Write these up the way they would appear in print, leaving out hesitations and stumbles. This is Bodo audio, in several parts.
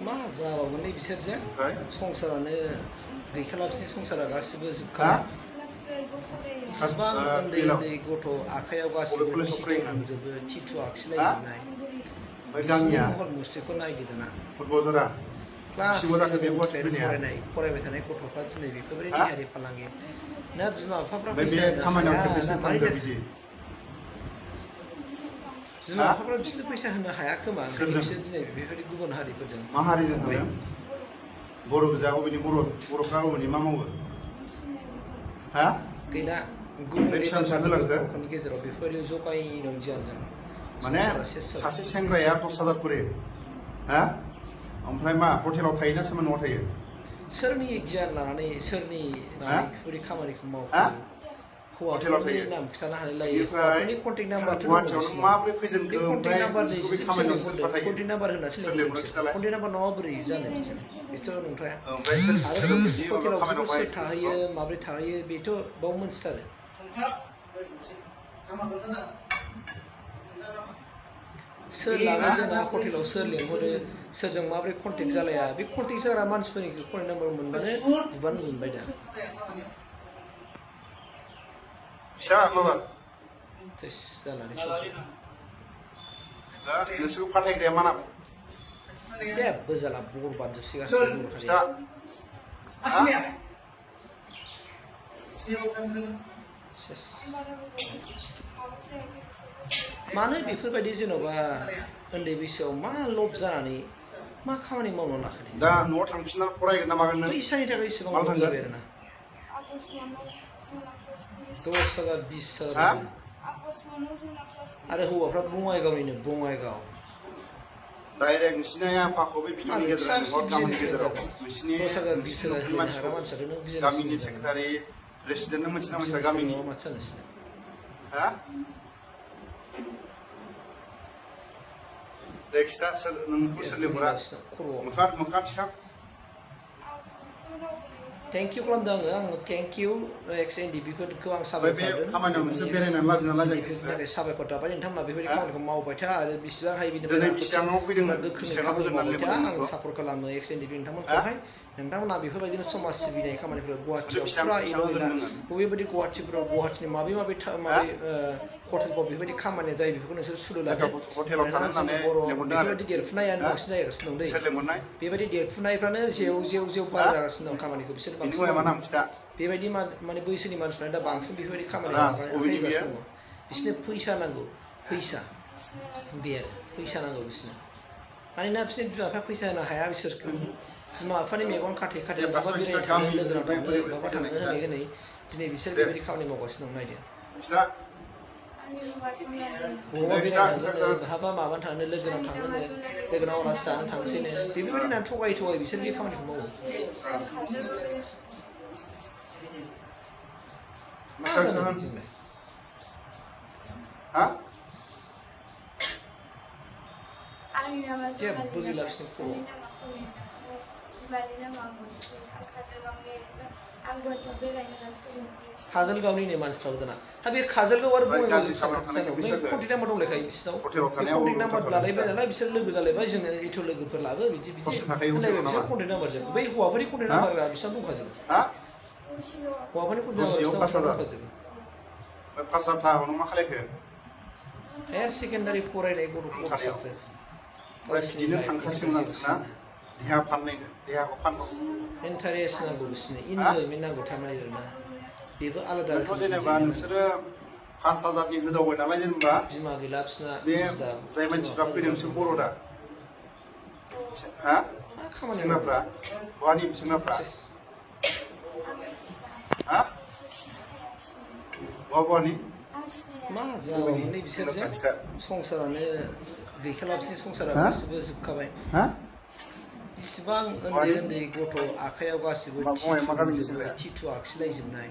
मा जाबावगोनलै बिसोरजों संसारानो गैखाला बिसोरनि संसारा गासिबो हा जोबखाबाय इसिबां उन्दै उन्दै गथ' आखाइयाव गासिबो टिटु दंजोबो टिटु आखिलायजोबनाय बिसिनि महर मुस्रिखौ नायदो दाना फुटबल जरा क्लास सिङाव जाखो बे 11 गथ' 12 फैनाया फरायबाय थानाय गथ'फ्रा दिनै बेफोरबायदि हा देहायारि फालांगि ना बिमा बिफाफ्रा ओमफ्राय फैसा बे होनो खामानियाव हाया खेबसे ना मारै थांदो जाखो बिदि बिमा हा बिफाफ्रा बिसोरनो फैसा होनो हाया खोमा ओंखायनो सोरजों बिसोर दिनै बेफोरबायदि गुबुन हारिफोरजों मा हारिजों थांबाय थांदों बर' गोजा अबेनि बर'फ्रा अबेनि मा मावो हा गैला बे गुबुंले बेसेबां बार बेसेबां बारजोब्बाय होलांखो बर'फोरनि गेजेराव बेफोरबायदि जगायनाय गियानजों माने संसारा सेस जाबाय सासे सेंग्राया 10,000 खरि हा ओमफ्राय मा हटेलाव थायोना सोरबा न'आव थायो सोरनि गियान लानानै सोरनि हा लानानै बेफोरबायदि खामानिखौ हा मावखो हटेलाव हौवाफोरनि थायो नाम खिन्थानो हालाय लायो बेनिफ्राय हौवाफोरनि कन्टेक्ट नाम्बारथ' दङ गुवाहाटियाव नों बिसिनाव माबोरै बे फैजेनखो कन्टेक्ट ओमफ्राय नाम्बार बबे सोर खामानियाव सोर लेंहरदों फाथायो कन्टेक्ट नाम्बार होनासो सोर लेंहरदों लेंहरो बिसोर खिथालाय कन्टेक्ट नाम्बार नङाबा बोरै जानो बिसोर बेथ' नंथाया ओमफ्राय आरो सोर बिदि माबा हटेलाव खामानियाव बिसोरखौ सोर बाहायखो थाहैयो माबोरै थाहैयो बेथ' बाव मोनथिथारो सोर लाङो जोंना हटेलाव सोर लेंहरो सोरजों माबोरै कन्टेक्ट जालाया बे कन्टेक्ट जाग्रा मानसिफोरनि कन्टेक्ट नाम्बार मोनबानो बुबानो मोनबाय दा फिसा माबा सेस जानानै संसार नोंसोरखौ फाथायग्राया मा नाम जेबो जाला बरबाद जोबसै गासिबो बर' फिसा हारिया सेस मानो बेफोरबायदि जेन'बा उन्दै बैसोआव मा लब जानानै मा खामानि मावनो लाखो दे दा न'आव थांफिनना फरायगोन ना मागोन नों फैसानि थाखाय इसेबां माला लब थांगोन जाबाय आरोना 10,000 20,000 हा आरो हौवाफ्रा बङाइगावनिनो बङाइगाव डाइरेक्ट नोंसिनि आइ आफाखौ बे भिडिअनि फिसा गेजेराव फिसा लेंहर गामिनि बिजनेसमेन गेजेराव जागोन नोंसिनि 10,000 नोंसिनि 20,000 न'खरनि होनो हाग्रा मानसिखौ मानसियाथ' नों गामिनि बिजनेसमेन जागोन सेक्रेटारि प्रेसिडेन्टनो मोनथिना मोनथिया बिजनेसमेन गामिनि नङा माथो जानोसै हा दे खिथा सोर नोंखौ सोर लेंहरा खर'आव मोखां थिखां थेंक इउ खालामदों आङो थेंक इउ एक्स एनडिपिफोरखौ आं ओमफ्राय बे साबायखर खामानियाव नोंसोर बेरायनानै लाजिना लाजियाखै बावदों थाखाय साबायखर थाबाय नोंथांमोना बेफोरबायदि खामानिखौ मावबाय था आरो बेसेबां हायो बिनि दिनै बेसेबाङाव फैदोंमोन गोख्रोङै बेसेबाङाव खामानि होगोन मावबाय था होननानै आं लेंहरदों सापर्ट खालामो एक्स एनडिपि नोंथांमोनखौहाय नोंथांमोना बेफोरबायदिनो समाज सिबिनाय खामानिफोर गुवाहाटियाव फुरा बेसेबां एल'एला होगोन नोङो बबेबायदि गुवाहाटिनि माबे हटेलफ्राव बेफोरबायदि खामानिया जायो बेफोरखौ नोंसोर सुलु लादो हटेलाव थानो जोंनि होननानै बर' लेंहरदों आरो बेफोरबायदि देरफुनायानो हा? बांसिन जागासिनो दं दै सोर लेंहरनाय बेबायदि देरफुनायफ्रानो जेव हा? बारा जागासिनो दं खामानिखौ बिसोर बिनि बांसिन मुङा मा मावो नाम खिथा बेबायदि माने बैसोनि मानसिफ्रा दा बांसिन बेफोरबायदि खामानि राज अबेनि आखाइ बियो होगासिनो दङ बिसोरनो फैसा नांगौ फैसा बे आरो फैसा नांगौ बिसोरनो मानोना बिसोरनि बिमा बिफाया फैसा होनो हाया बिसोरखौ बिमा बिफानि मेगन खाथे खाथे बहाबा बेरायनो थांनो लोगोनाव थांनो बहाबा थांनो होनै दिनै बिसोर बेबायदि खामानि मावगासिनो दं नायदो खिथा बबावबा बेरायनो थांनो बहाबा माबानो थांनो लोगोनाव थांनो लोगोनाव आलासि जानो थांसैनो बेफोरबायदि होननानै थगाय बिसोर बे खामानिखौ मावो मा जानो बिदिजोंलाय हा जेबो गैला बिसोरनि खर'आव काजलगावनिनो मानसिफ्राबो दाना हा बे काजलगाव आरो बङाइगाव गाज्रि खामानियाव थानायखौ बै बिसोरनो कन्टेक्ट नाम्बार दंलायखायो बिसिनाव हटेलाव बे थानायाव कन्टेक्ट नाम्बार गथ'फोर लालायबाय खिथा नालाय बिसोर लोगो जालायबाय जोङो एथ' लोगोफोर लाबो बिदि खरसा थाखायो होनलायबाय हटेलाव बिसोर नामा कन्टेक्ट नाम्बारजों बै हौवाफोरनि कन्टेक्ट हा? नाम्बार बिसिनाव दंखाजोबो हा हौवाफोरनि कन्टेक्ट नाम्बार दसेयाव बिसिनाव 5,000 दंखाजोबो ओमफ्राय 5,000 थाखाखौ मा खालायखो हायार सेकेन्डारि फरायनाय गथ' थानायाव फरायसाफोर ओमफ्राय बिदिनो थांखासिगोन नोंसोरना देहा फाननायनो देहाखौ फाननांगौ इन्टारेस्ट नांगौ बिसोरनो इन्जयमेन्ट नांगौ थारमाने आरोना बेबो आलादा नोंथ' रोखोमनि जेनेबा enjoyment नोंसोरो 5,000नि होदावबाय नालाय जेनेबा बिमा गैला बिसिना बे बिदा जाय मानसिफ्रा बिमा फैदों बिसोर बर' दा हा मा खामानि सेंग्राफ्रा बहानि सेंग्राफ्रा सेस हा बहानि मा जाबावगोनलै बिसोरजों संसारानो गैखाला बिसोरनि संसारा हा? गासिबो जोबखाबाय हा इसिबां उन्दै गथ' आखाइयाव गासिबो मा टिटु गामिनि दंजोबो सेंग्राया? टिटु आखिलायजोबनाय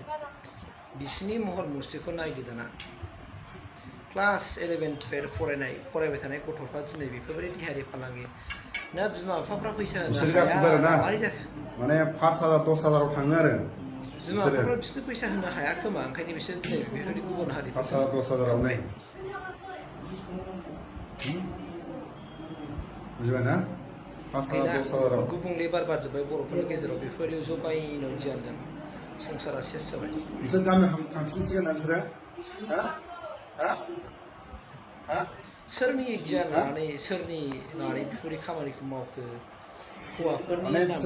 बिसिनि महर मुस्रिखौ नायदो दाना क्लास 11 12 फरायबाय थानाय गथ'फ्रा दिनै बेफोरबायदि देहायारि फालांगि ना बिमा बिफाफ्रा फैसा होनो बिसोर हाया गासिबो ना आरोना मारै जाखो माने 5,000 10,000आव थाङो आरो बिमा बिफाफ्रा बिसोरनो फैसा होनो हाया खोमा ओंखायनो बिसोर दिनै बेफोरबायदि गुबुन हारिफोरजों 5,000 10,000आव नै बुझबाय ना गैला गुबुंले बार बारजोब्बाय बर'फोरनि गेजेराव बेफोरबायदि जगायनाव गियानजों संसारा सेस जाबाय बिसोर गामियाव थांफिनसिगोन ना बिसोरो सोरनि गियान लानानै सोरनि लानानै बेफोरबायदि खामानिखौ मावखो हौवाफोरनि नाम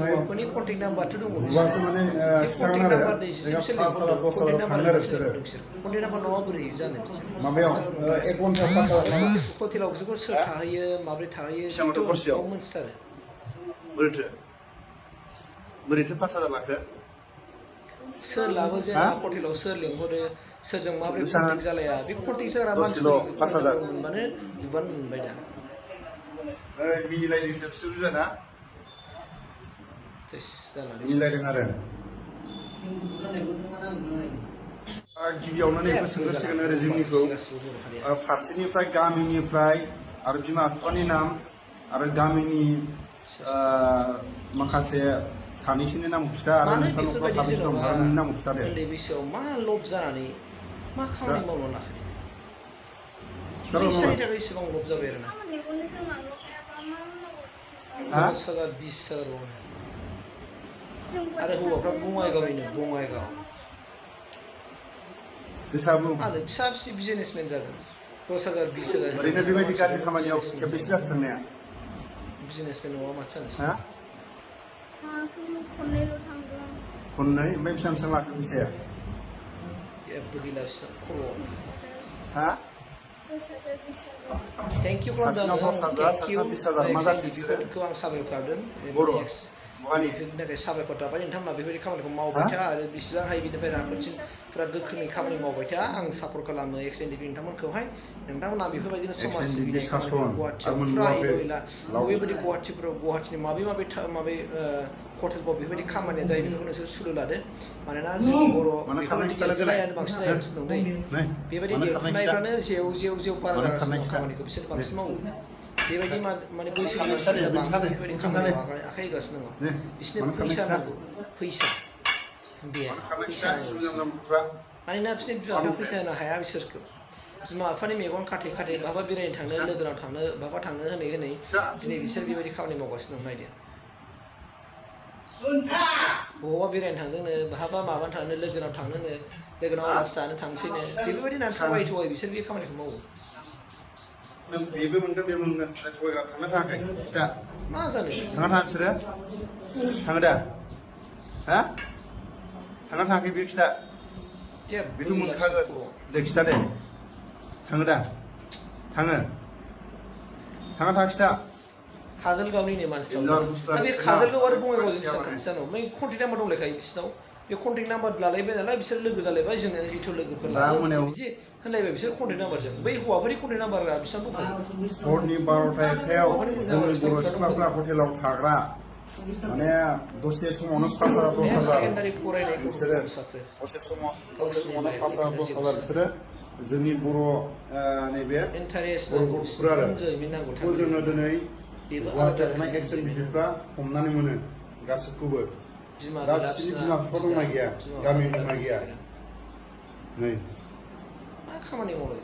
हौवाफोरनि कन्टेक्ट नाम्बारथ' दङ कन्टेक्ट नाम्बारनि कन्टेक्ट नाम्बार कन्टेक्ट नाम्बार नङा बोरै जानो हटेलाव बिसोरखौ सोर थाहैयो माबोरै थाहैयो बेथ' मोनथिथारो बोरैथो 5,000 लाखो सोर लाबो जेनेबा हटेलाव सोर लिंहरो सोरजों माबोरै कन्टेक्ट जालाया बे कन्टेक्ट जाग्रा मानसिफोरखौ मोनबानो दुबान मोनबाय दा मिनिलायदोंसो बिसोर बुजाना मिनिलायदों आरो गिबियावनो नैबो सोंग्रोसिगोन ओरै जोंनिखौ फारसेनिफ्राय गामिनिफ्राय आरो बिमा बिफानि नाम आरो गामिनि माखासे सानैसोनि नामखौ खिथा आरो नोंस्रा न'खराव साबेसे दं नोंनि नामखौ खिथा दे उन्दै बैसोआव मा लब जानानै मा खामानि मावनो लाखो फैसानि थाखाय इसेबां लब जाबाय आरो ना 10,000 20,000 आरो हौवाफ्रा बङाइगावनिनो बङाइगाव आरो फिसा फिसा बिजनेसमेन जागोन 10,000 20,000 ओरैनो बेबायदि गाज्रि खामानियाव खेबबेसे जाखो थांनाया बिजनेसमेन नङा मा सानसै खननै ओमफ्राय बेसेबां लाखो फैसाया जेबो गैला बिसिना खर'आव थेंक इउ खालामदों बेखौ आं साबायखर होदों बेफोरनि थाखाय साबायखर थाबाय नोंथांमोना बेफोरबायदि खामानिखौ मावबाय था आरो बेसेबां हायो बिनिफ्राय राफोदसिन फुरा गोख्रोङै खामानि मावबाय था आं सापर्ट खालामो एक्स एन डि पि नोंथांमोनखौहाय नोंथांमोना बेफोरबायदिनो समाज सिबिनाय खामानिखौ गुवाहाटियाव फुरा एल'एला बेबायदि गुवाहाटिनि माबे हटेलफ्राव बेफोरबायदि खामानिया जायो बेफोरखौ नोंसोर सुलु लादो मानोना जों बर' बेफोरबायदि देरफुनायानो बांसिन जागासिनो दं बेबायदि देरफुनायफ्रानो जेव बारा जागासिनो दं खामानिखौ बिसोर बांसिन मावो बेबायदि माने बैसोनि मानसिफोरा बांसिन बेफोरबायदि खामानियाव आखाइ होगासिनो दङ बिसोरनो फैसा नांगौ फैसा बे फैसा नांगौ मानोना बिसोरनि बिमा बिफाया फैसा होनो हाया बिसोरखौ बिमा बिफानि मेगन खाथे खाथे बहाबा बेरायनो थांनो लोगोनाव थांनो बहाबा थांनो होनै दिनै बिसोर बेबायदि खामानि मावगासिनो दं नायदो बहाबा बेरायनो थांदोंनो बहाबा माबानो थांनो लोगोनाव थांनोनो लोगोनाव आलासि जानो थांसैनो बेफोरबायदि ना थगाय बिसोर बे खामानिखौ मावो बेबो मोनगोन बे मोनगोन थांनो थाङाखै खिथा मा जानो थाङा थाङा बिसोरो थाङो दा थाङा थाङाखै बे खिथा बेथ' मोनखागोन दे खिथा दे थाङो दा थाङा थाङा खिथा काजलगावनिनो मानसिफ्रा दा बे काजलगाव आरो बङाइगावजों बेसेबां खाथि जानांगौ ओमफ्राय कन्टेक्ट नाम्बार दंलायखायो बिसोरनाव बे कन्टेक्ट नाम्बार लालायबाय नालाय बिसोर लोगो जालायबाय जोङो इथ' लोगोफोर लालायबाय बिदि होनलायबाय बिसोर कन्टेक्ट नाम्बारजों बै हौवाफोरनि कन्टेक्ट नाम्बारा बिसोर दंखाजोबो हरनि 12:00 जोंनि बर' सिख्लाफ्रा हटेलाव थाग्रा माने दसे समावनो 5,000 10,000 सेकेन्डारि फरायनाय बिसोरो दसे समावनो 5,000 10,000 बिसोरो जोंनि बर' नैबे इन्टारेस्ट गथ'फोर आरो जोङो दिनै गुवाहाटियाव थानाय एक्सएमपिफ्रा हमनानै मोनो गासिबखौबो दा बिसोरनि बिमा बिफा दंना गैया गामि दंना गैया नै मा खामानि मावो